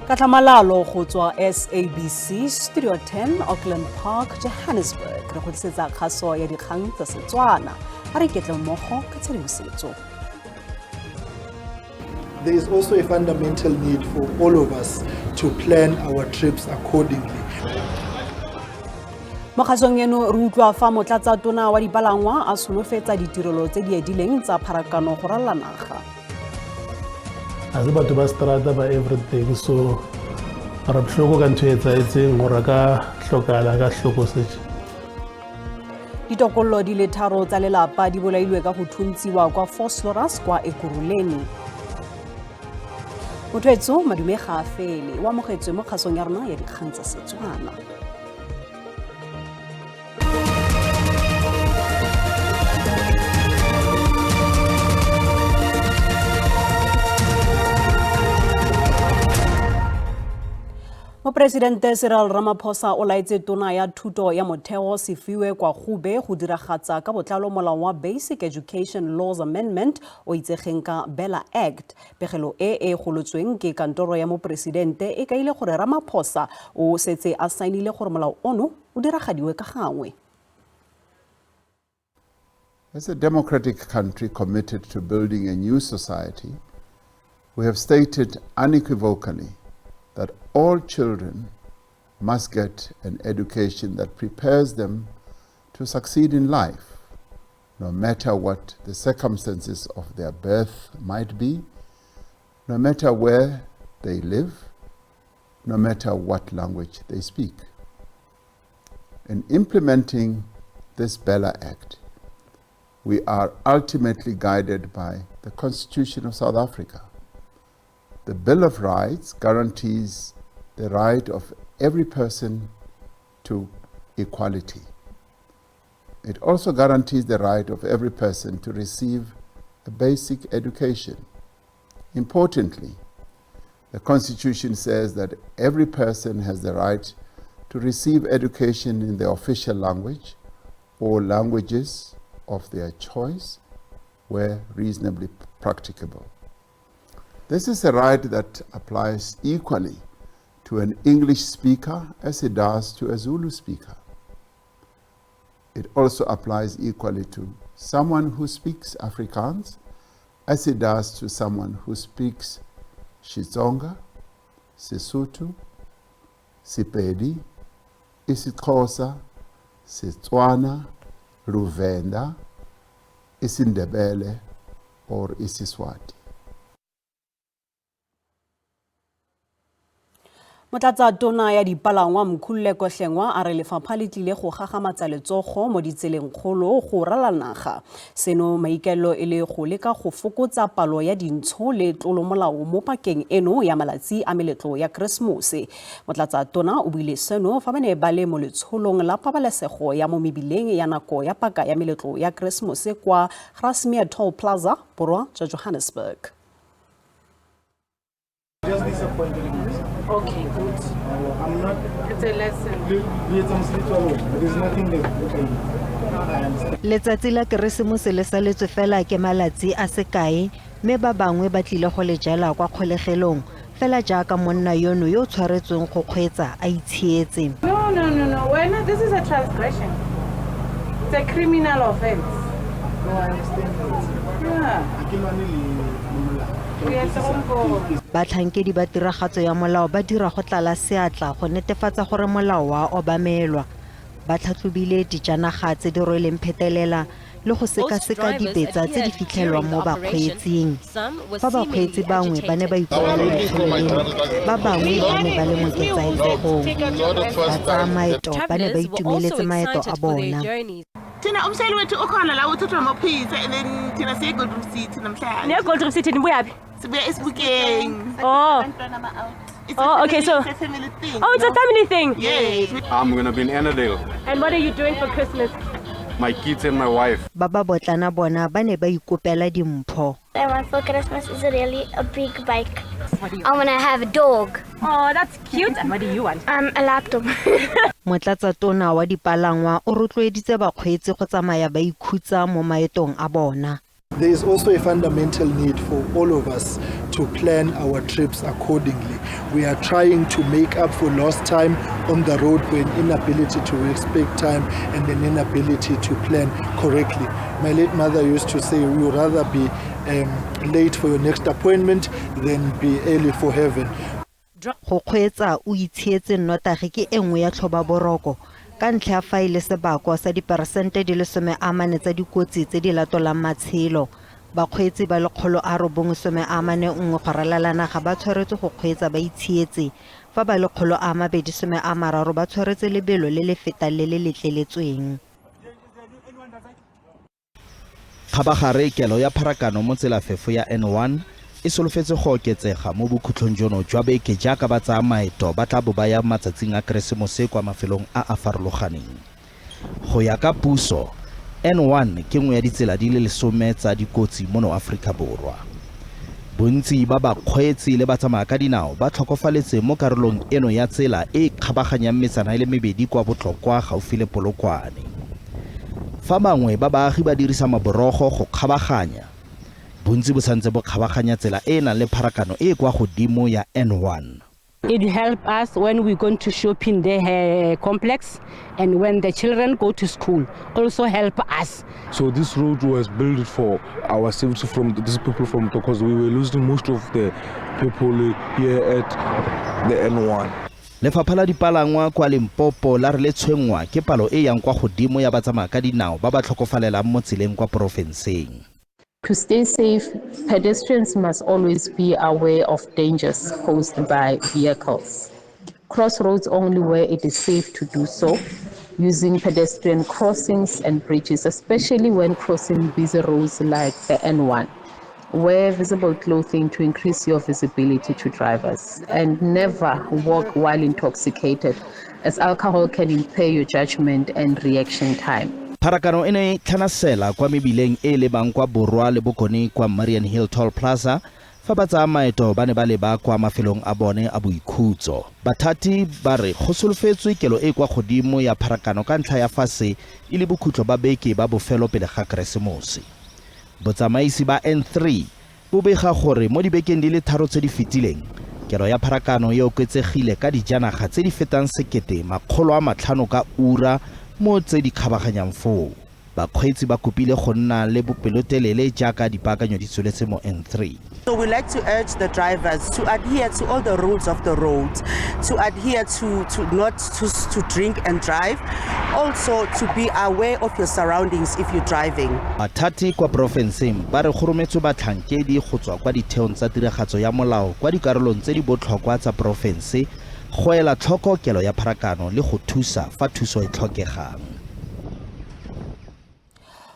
Ka tlhamalalo go tswa SABC Studio 10, Auckland Park, Johannesburg, re go tlisetsa kgaso ya dikgang tsa Setswana. A re iketle mmogo ka tshedimosetso. There is also a fundamental need for all of us to plan our trips accordingly. Mo kgasong eno re utlwa fa motlatsa tona wa dipalangwa a solofetsa ditirelo tse di edileng tsa pharakano go ralala naga. Ga se batho ba strata ba everything, so re bohloko ka ntho e etsaetseng gore a ka hlokala ka hloko setse. Ditokololo di le tharo tsa lelapa di bolailwe ka go thuntsiwa kwa Vosloorus kwa Ekurhuleni. Motho madume ga a fele, o amogetswe mo kgasong ya rona ya dikgang tsa Setswana. Moporesidente Cyril Ramaphosa o laetse tona ya thuto ya motheo Sifiwe Gwarube go diragatsa ka botlalo molao wa Basic Education Laws Amendment o itsegeng ka BELA Act. Pegelo e e golotsweng ke kantoro ya moporesidente e kaile gore Ramaphosa o setse a saenile gore molao ono o diragadiwe ka gangwe. As a democratic country committed to building a new society, we have stated unequivocally that all children must get an education that prepares them to succeed in life, no matter what the circumstances of their birth might be, no matter where they live, no matter what language they speak. In implementing this BELA Act, we are ultimately guided by the Constitution of South Africa. The Bill of Rights guarantees the right of every person to equality. It also guarantees the right of every person to receive a basic education. Importantly, the Constitution says that every person has the right to receive education in the official language or languages of their choice where reasonably practicable. This is a right that applies equally to an English speaker as it does to a Zulu speaker. It also applies equally to someone who speaks Afrikaans as it does to someone who speaks Xitsonga, Sesotho, Sepedi, isiXhosa, Setswana, Luvenda, isiNdebele, or isiSwati. Motlatsa tona ya dipalangwa Mkhuleko Hlengwa a re lefapha le tlile go gagamatsa letsogo mo ditseleng kgolo go rala naga. Seno maikaelelo e le go leka go fokotsa palo ya dintsho le tlolomolao mo pakeng eno ya malatsi a meletlo ya Keresemose. Motlatsa tona o buile seno fa ba ne ba le mo letsholong la pabalesego ya mo mebileng ya nako ya paka ya meletlo ya Keresemose kwa Grasmere Toll Plaza, borwa jwa Johannesburg. Just disappointed in myself. Okay, good. I'm not. It's a lesson. Le etsa mosebetsi wa lona. There's nothing that we can I understand. Letsatsi la Keresemose le saletswe fela ke malatsi a sekae, mme ba bangwe ba tlile go le jela kwa kgolegelong fela jaaka monna yono yo o tshwaretsweng go kgweetsa a itshietse. No. Why not? This is a transgression. It's a criminal offense. No, I understand that. Yeah. Ha ke lwane le molao. We are tronko. Batlhankedi ba tiragatso ya molao ba dira go tlala seatla go netefatsa gore molao wa obamelwa. Ba tlhatlhobile dijanaga tse di rweleng phetelela le go sekaseka dibetsa tse di fitlhelwang mo bakgweetsing. Fa bakgweetsi bangwe ba ne ba ikuela letsholo leno, ba bangwe ba ne ba le mo ketsaetsegong. Ba tsaya maeto ba ne ba itumeletse maeto a bona. Thina umshayeli wethu ukhona la, uthathwa amaphoyisa, and then thina siye Gold Reef City namhlanje. Niya Gold Reef City, nibuyaphi? Sibuya eSebokeng. Oh. It's a Oh, okay, family, so it's a family thing. Oh, it's a family thing. Yes. I'm gonna be in Ennerdale. And what are you doing for Christmas? My kids and my wife. Ba ba botlana bona ba ne ba ikopela dimpho. I want for Christmas is really a big bike. I want to have a dog. Oh, that's cute. And what do you want? A laptop. Motlatsa tona wa dipalangwa o rotloeditse bakgweetsi go tsamaya ba ikhutsa mo maetong a bona. There is also a fundamental need for all of us to plan our trips accordingly. We are trying to make up for lost time on the road for an inability to respect time and an inability to plan correctly. My late mother used to say, you would rather be late for your next appointment than be early for heaven. Go kgweetsa o itshietse nnotagi ke e nngwe ya tlhobaboroko ka ntlha ya fa e le sebakwa sa diperesente di le 40 tsa dikotsi tse di latolang matshelo. Bakgweetsi ba 941 go ralala naga ba tshwaretswe go kgweetsa ba itshietse, fa ba 230 ba tshwaretse lebelo le le fetang le le letleletsweng. Kgabagare kelo ya pharakano mo tselafefo ya N1 e solofetse go oketsega mo bokhutlong jono jwa beke jaaka ba tsaya maeto ba tla bo ba ya matsatsing a Keresemose kwa mafelong a a farologaneng. Go ya ka puso, N1 ke nngwe ya ditsela di le 10 tsa dikotsi mono Aforika Borwa. Bontsi ba bakgweetsi le batsamaya ka dinao ba tlhokofaletse mo karolong eno ya tsela e e kgabaganyang metsana e le mebedi kwa Botlokwa gaufi le Polokwane. Fa bangwe ba baagi ba dirisa maborogo go kgabaganya, bontsi bo santse bo kgabaganya tsela e e nang le pharakano e e kwa godimo ya N1. It helps us when we go to shopping the complex, and when the children go to school, also help us. So this road was built for our safety from these people from, because we were losing most of the people here at the N1. Lefapha la dipalangwa kwa Limpopo la re le tshwenngwa ke palo e yang kwa godimo ya batsamaya ka dinao ba ba tlhokofalelang mo tseleng kwa porofenseng. To stay safe, pedestrians must always be aware of dangers posed by vehicles. Cross roads only where it is safe to do so, using pedestrian crossings and bridges, especially when crossing busy roads like the N1. Wear visible clothing to increase your visibility to drivers, and never walk while intoxicated, as alcohol can impair your judgment and reaction time. Pharakano e ne e tlhanasela kwa mebileng e lebang kwa Borwa le Bokone kwa Marian Hill Toll Plaza fa ba tsaya maeto ba ne ba leba kwa mafelong a bone a boikhutso. Bathati ba re go solofetswe kelo e kwa godimo ya pharakano ka ntlha ya fa se e le bokhutlo ba beke ba bofelo pele ga Keresemose. Botsamaisi ba N3 bo bega gore mo dibekeng di le 3 tse di fetileng kelo ya pharakano e oketsegile ka dijanaga tse di fetang 1500 ka ura mo tse di kgabaganyang foo. Bakgweetsi ba kopile go nna le bopelotelele jaaka dipaakanyo di tsweletse mo N3. So we like to urge the drivers to adhere to all the rules of the road, to adhere to not to drink and drive, also to be aware of your surroundings if you're driving. Bathati kwa porofenseng ba re go rometswe batlhankedi go tswa kwa ditheong tsa tiragatso ya molao kwa dikarolong tse di botlhokwa tsa porofense go ela tlhoko kelo ya pharakano le go thusa fa thuso e tlhokegang.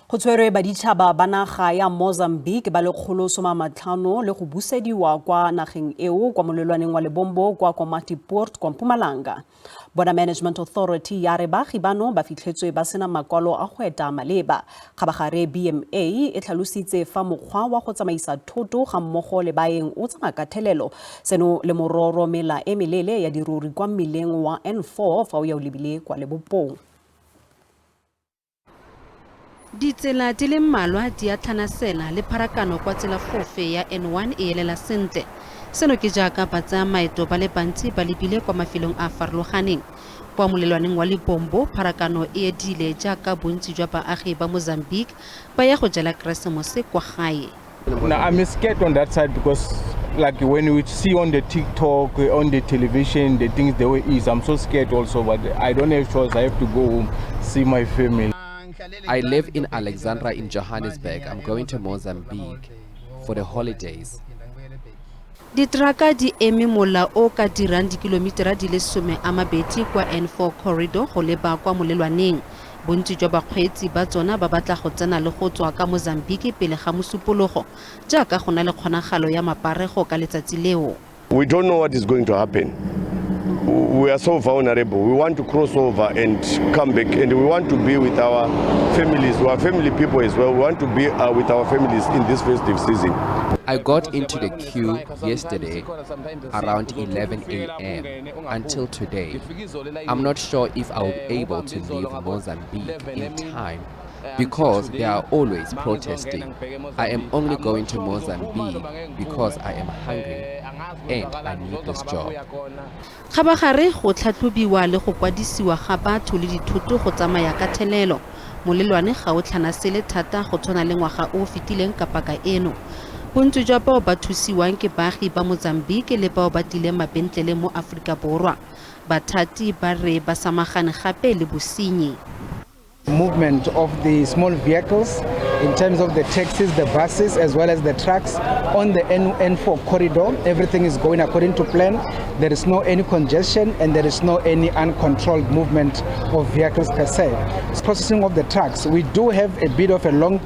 Go tshwerwe baditšhaba ba naga ya Mozambique ba le 150 le go busediwa kwa nageng eo kwa molelwaneng wa Lebombo kwa Komatipoort kwa Mpumalanga. Border Management Authority ya re baagi bano ba fitlhetswe ba sena makwalo a go eta maleba. Kgabagare BMA e tlhalositse fa mokgwa wa go tsamaisa thoto ga mmogo le baeng o tsamaya ka thelelo. Seno le mororo mela e melele ya dirori kwa mmileng wa N4 fa o ya o lebile kwa Lebopong. Ditsela di le mmalwa di a tlhanasela le pharakano kwa tsela fofe ya N1 e elela sentle. Seno ke jaaka ba tsaya maeto ba le bantsi ba lebile kwa mafelong a farologaneng. Kwa molelwaneng wa Lebombo pharakano e edile jaaka bontsi jwa baagi ba Mozambique ba ya go jela Keresemose kwa gae. Now, I'm scared on that side because like when we see on the TikTok, on the television, the things the way is, I'm so scared also, but I don't have choice. I have to go home, see my family. I live in Alexandra in Johannesburg. I'm going to Mozambique for the holidays. Ditraka di eme mola o ka dirang dikilomitara di le 20 kwa N4 corridor go leba kwa molelwaneng. Bontsi jwa bakgweetsi ba tsona ba batla go tsena le go tswa ka Mozambique pele ga mosupologo, jaaka go na le kgonagalo ya maparego ka letsatsi leo. We don't know what is going to happen. We are so vulnerable. We want to cross over and come back, and we want to be with our families. We are family people as well. We want to be with our families in this festive season. I got into the queue yesterday around 11 a.m. until today. I'm not sure if I'll be able to leave Mozambique in time Because they are always protesting. I am only going to Mozambique because I am hungry and I need this job. Kgabagare go tlhatlhobiwa le go kwadisiwa ga batho le dithoto go tsamaya ka thelelo. Molelwane ga o tlhanasele thata go tshwana le ngwaga o o fetileng ka paka eno. Bontsi jwa bao ba thusiwang ke baagi ba Mozambique le bao ba tlileng mabentleleng mo Aforika Borwa. Bathati ba re ba samagane gape le bosenyi. Movement of the small vehicles in terms of the taxis, the buses, as well as the trucks on the N4 corridor. Everything is going according to plan. There is no any congestion and there is no any uncontrolled movement of vehicles per se. Processing of the trucks, we do have a bit of a long,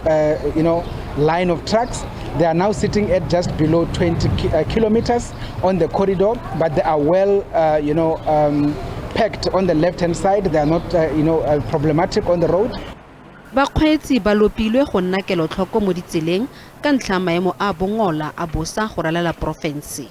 line of trucks. They are now sitting at just below 20 kilometers on the corridor, but they are well, packed on the left-hand side. They are not, problematic on the road. Bakgweetsi ba lopilwe go nna kelotlhoko mo ditseleng ka ntlha ya maemo a bongola a bosa go ralala porofense.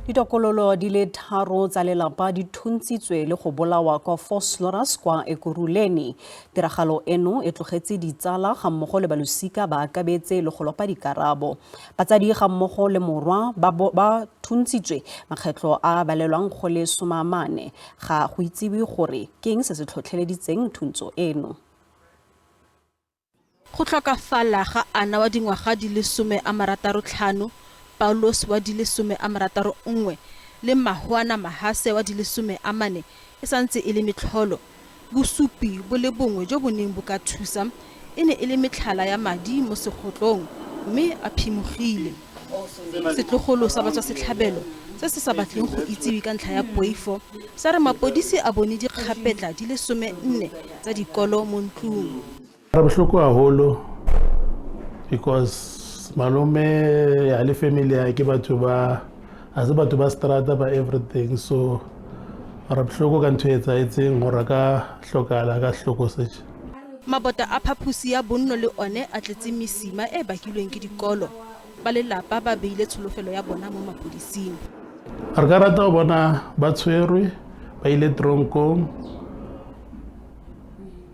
Ditokololo di le 3 tsa lelapa di thuntsitswe le go bolawa kwa Vosloorus kwa Ekurhuleni. Tiragalo eno e tlogetse ditsala ga mmogo le balosika ba akabetse le go lopa dikarabo. Batsadi ga mmogo le morwa ba thuntsitswe makgetlho a balelwang go le 14. Ga go itsiwe gore ke eng se se tlhotlheleditseng thuntso eno. Go tlhokafala ga Ana wa dingwaga di le 65, Paulos wa di le 61 le Mahwana Mahase wa di le 14 e santse e le metlholo. Bosupi bo le bongwe jo bo neng bo ka thusa e ne e le metlhala ya madi mo segotlong mme a phimogile. Setlogolo sa batswasetlhabelo se se sa batleng go itsiwe ka ntlha ya poifo sa re mapodisi a bone dikgapetla di le 14 tsa dikolo mo ntlong. Re bohloko haholo because malome ya le family ya ke batho ba a se batho ba strata ba everything, so re bohloko ka ntho e etsahetseng gore ka hlokala ka hloko setse. Mabota a phaphusi ya bonno le one a tletse mesima e bakilweng ke dikolo. Ba lelapa ba beile tsholofelo ya bona mo mapodising. Re ka rata go bona ba tshwerwe ba ile tronkong.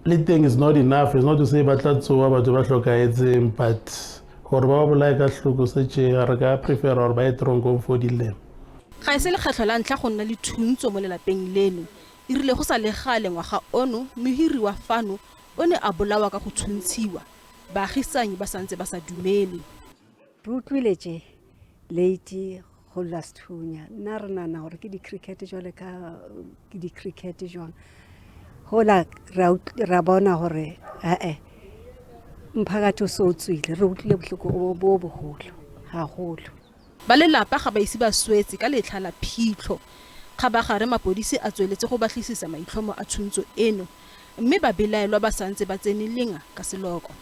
Le teng is not enough. It's not to say ba tla tsoa batho ba hlokahetseng, but gore ba bolae ka hloko setse re ka prefer gore ba ye tronkong for dilemo. Ga e se lekgetlho la ntlha go nna le thuntso mo lelapeng leno. E rile go sa le gale ngwaga ono mohiri wa fano o ne a bolawa ka go thuntshiwa. Baagisanyi ba santse ba sa dumele. Re utlwile tje late go lla sethunya. Nna re nahana gore ke di-cricket jwale ka ke di-cricket jwang. Hola ra bona gore ae mphakathi o so tswile, re utlwile bohloko bo boholo haholo. Ba lelapa ga ba ise ba swetse ka letlha la phitlho. Kgabagare mapodisi a tsweletse go batlisisa maitlhomo a thuntso eno mme ba belaelwa ba santse ba tsene lenga ka seloko.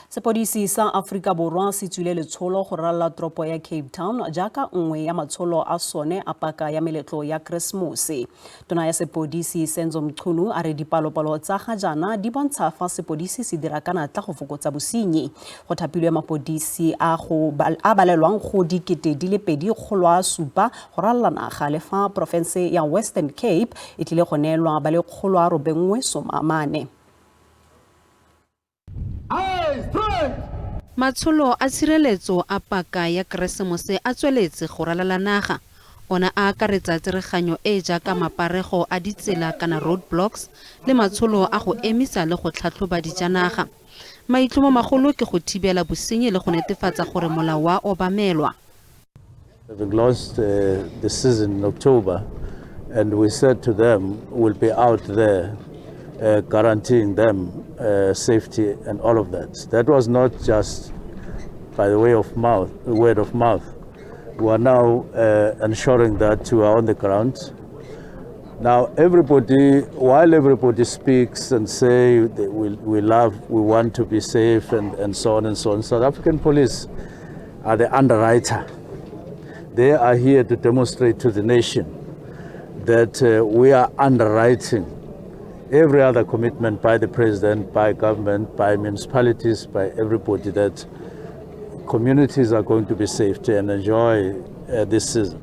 Sepodisi sa Afrika Borwa se tswile letsholo go ralala toropo ya Cape Town jaaka nngwe ya matsholo a sone a paka ya meletlo ya Keresemose. Tona ya sepodisi Senzo Mchunu a re dipalopalo tsa ga jaana di bontsha fa sepodisi se dira ka natla go fokotsa bosenyi. Go thapilwe mapodisi a balelwang go 2,700 go ralala naga le fa porofense ya Western Cape e tlile go neelwa ba le 914. Matsholo a tshireletso a paka ya Keresemose a tsweletse go ralala naga. Ona a akaretsa tsereganyo e jaaka maparego a ditsela kana roadblocks le matsholo a go emisa le go tlhatlhoba dijanaga. Maitlhomo magolo ke go thibela bosenyi le go netefatsa gore molao wa obamelwa. Having launched the season in October, and we said to them we'll be out there guaranteeing them safety and all of that. That was not just by the way of mouth, word of mouth. We are now ensuring that we are on the ground. Now everybody, while everybody speaks and say that we love, we want to be safe and so on and so on, South African police are the underwriter. They are here to demonstrate to the nation that we are underwriting every other commitment by the president, by government, by municipalities, by everybody that communities are going to be safe and enjoy this season.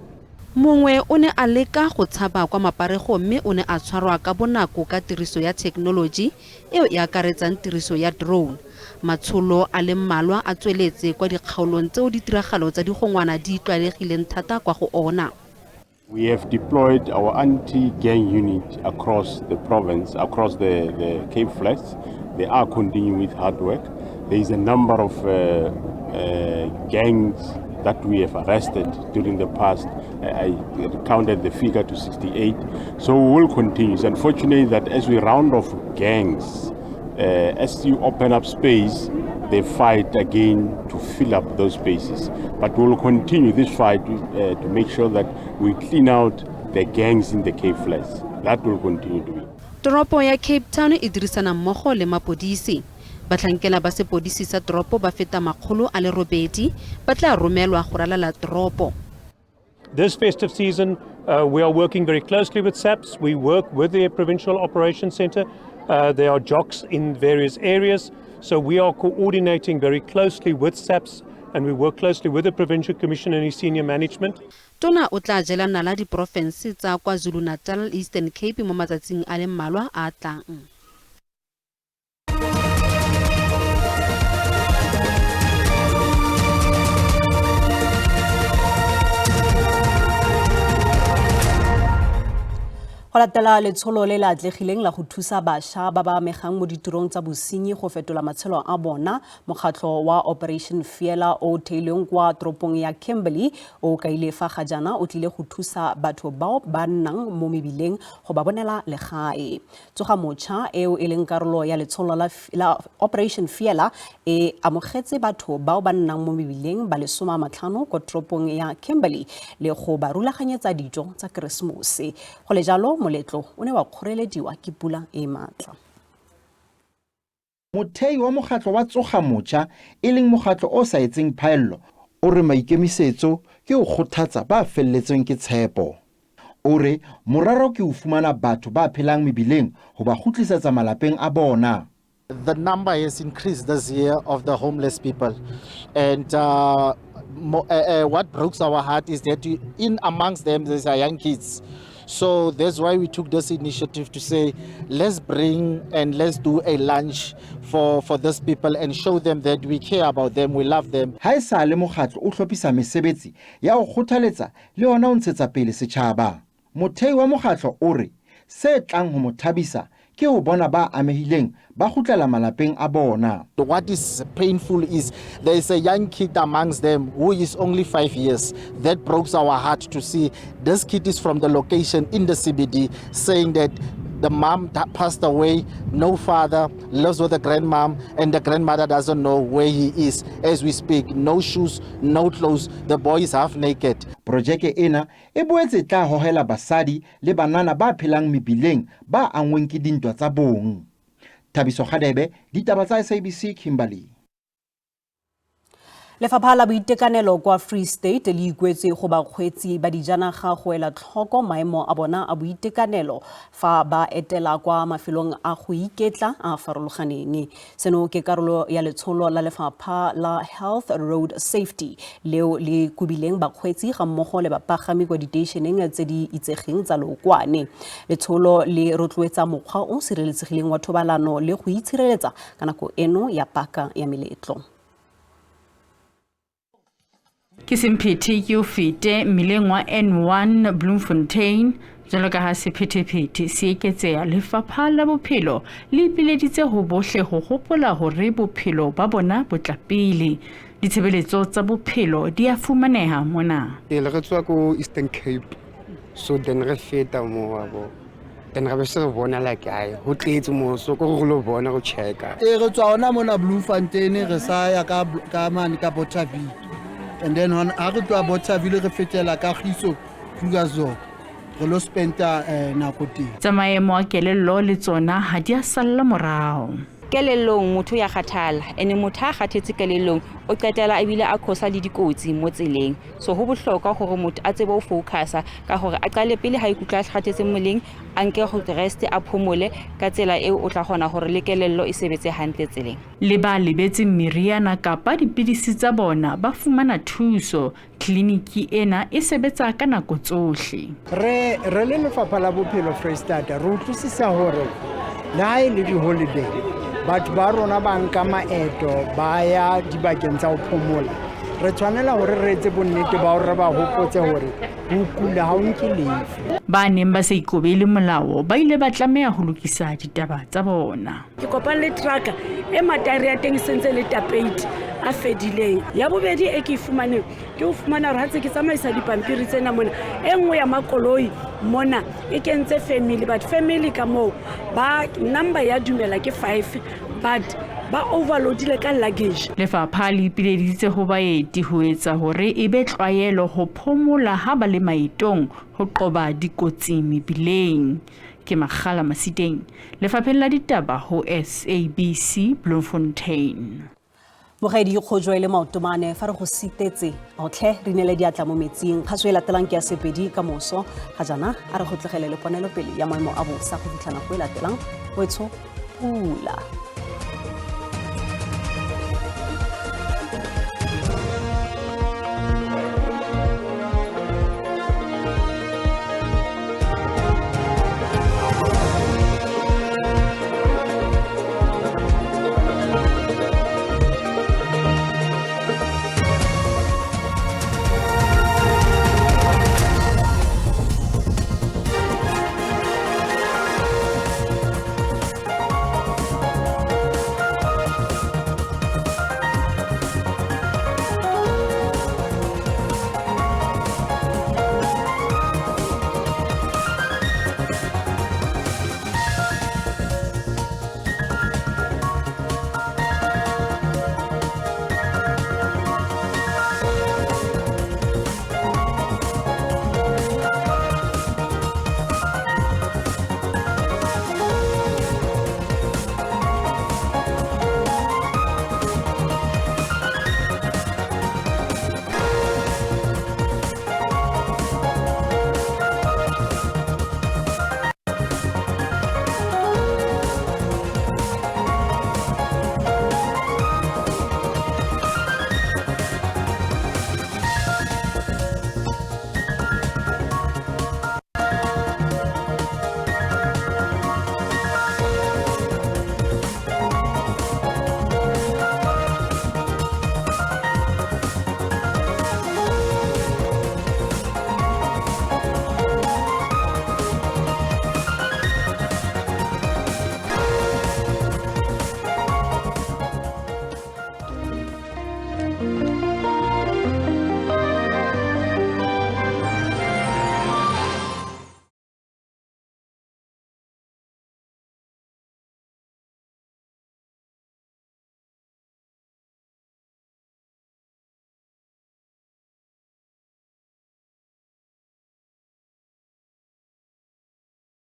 Mongwe o ne a leka go tshaba kwa maparego mme o ne a tshwarwa ka bonako ka tiriso ya thekenoloji eo e akaretsang tiriso ya drone. Matsholo a le mmalwa a tsweletse kwa dikgaolong tseo ditiragalo tsa digongwana di tlwaelegileng thata kwa go ona. We have deployed our anti-gang unit across the province, across the Cape Flats. They are continuing with hard work. There is a number of gangs that we have arrested during the past. I counted the figure to 68. So we will continue. It's unfortunate that as we round off gangs, as you open up space, they fight again to fill up those spaces. But we will continue this fight to make sure that we clean out the gangs in the Cape Flats. That will continue doing. Toropo ya Cape Town e dirisana mmogo le mapodisi. Batlhankela ba sepodisi sa toropo ba feta 800 ba tla romelwa go ralala toropo. This festive season, we are working very closely with SAPS. We work with the Provincial Operations Centre. There are jocks in various areas. So we are coordinating very closely with SAPS and we work closely with the Provincial Commission and his senior management. Tona o tla jela nala diporofense tsa KwaZulu-Natal, Eastern Cape mo matsatsing a le mmalwa a tlang. Go latela letsholo le le atlegileng la go thusa bašwa ba ba amegang mo ditirong tsa bosenyi go fetola matshelo a bona, mokgatlho wa Operation Fiela o theilweng kwa toropong ya Kimberley o kaile fa ga jaana o tlile go thusa batho bao ba nnang mo mebileng go ba bonela legae. Tsoga Motšha eo e leng karolo ya letsholo la Operation Fiela e amogetse batho bao ba nnang mo mebileng ba le 15 kwa toropong ya Kimberley le go ba rulaganyetsa dijo tsa Keresemose. Go le jalo, moletlo o ne wa kgorelediwa ke pula e matla. Mothei wa mokgatlo wa Tsoga Motšha e leng mokgatlo o sa etseng phaello o re maikemisetso ke ho kgothatsa ba felletsweng ke tshepo. O re morero ke ho fumana batho ba phelang mebileng ho ba kgutlisetsa malapeng a bona. The number has increased this year of the homeless people, and what breaks our heart is that in amongst them there's young kids. So that's why we took this initiative to say, let's bring and let's do a lunch for these people and show them that we care about them, we love them. Ha esale mokgatlo o hlophisa mesebetsi ya ho kgothaletsa le yona ho ntshetsa pele setjhaba. Mothei wa mokgatlo o re se tlang ho mo thabisa ke ho bona ba amehileng ba kgutlela malapeng a bona. What is painful is there is a young kid amongst them who is only 5 years. That broke our heart to see this kid is from the location in the CBD saying that the mom passed away, no father, lives with the grandmom, and the grandmother doesn't know where he is as we speak. No shoes, no clothes, the boy is half naked. Projeke ena e boetse tla hohela basadi le banana ba phelang mebileng ba angweng ke dintwa tsa bong. Thabiso Kgadebe, ditaba tsa SABC, Kimberley. Lefapha la boitekanelo kwa Free State le ikuetse go bakgweetsi ba dijanaga go ela tlhoko maemo a bona a boitekanelo fa ba etela kwa mafelong a go iketla a farologaneng. Seno ke karolo ya letsholo la lefapha la Health Road Safety leo le kubileng bakgweetsi ga mmogo le bapagami kwa diteišeneng tse di itsegeng tsa Lookwane. Letsholo le rotloetsa mokgwa o sireletsegileng wa thobalano le go itshireletsa ka nako eno ya paka ya meletlo. Ke semphete ke o fete mmileng wa N1 Bloemfontein jwalo ka ha sephethephethe se eketseha. Lefapha la Bophelo le ipileditse ho bohle ho hopola hore bophelo ba bona bo tla pele. Ditshebeletso tsa bophelo di a fumaneha mona. Pele re tswa ko Eastern Cape, so then re feta mo wa bo. Then re be se re bona like ai ho tletse mo so ko re lo bona go checka. E re tswa hona mona Bloemfontein re sa ya ka mane ka Bothaville. And then on ha re tloha Bothaville re fetela ka Giso Krugersdorp. Re lo spenta nako teng. Tsa maemo a kelello le tsona ha di a salla morao. Kelellong motho ya kgathala, ene motho a kgathetse kelellong o qetela ebile a khosa le dikotsi mo tseleng. So ho bohlokwa hore motho a tsebe ho focusa ka hore a qale pele ha ikutlwa a kgathetse mmeleng, a nke ho rest, a phomole. Ka tsela eo o tla kgona hore le kelello e sebetse hantle tseleng. Le ba lebetseng meriana kapa dipidisi tsa bona ba fumana thuso. Tleliniki ena e sebetsa ka nako tsohle. Re re le Lefapha la Bophelo Freistata re utlwisisa hore le ha e le di-holiday batho ba rona ba nka maeto ba ya dibakeng tsa ho phomola. Re tshwanela hore re etse bonnete ba hore re ba hopotse hore ho kula ha o nke lefu. Ba neng ba sa ikobele molao ba ile ba tlameha ho lokisa ditaba tsa bona. Ke kopane le trucka e mataere ya teng e sentse le tapeiti a fedileng. Ya bobedi e ke e fumaneng ke ho fumana hore ha ntse ke tsamaisa dipampiri tsena mona, e nngwe ya makoloi mona e kentse family, but family ka moo ba number ya dumela ke 5, but ba overloadile ka luggage. Lefapha le ipileditse ho baeti ho etsa hore e be tlwaelo ho phomola ha ba le maetong ho qoba dikotsi mebileng. Ke Makgala Masiteng, Lefapheng la Ditaba ho SABC Bloemfontein. Mogaedi kgojo e le maotomane fa re go sitetse otlhe re inele diatla mo metsing. Kgaso e latelang ke ya Sepedi ka moso. Ga jaana a re go tlogele le ponelopele ya maemo a bosa go fitlha nako e latelang. Wetsho pula.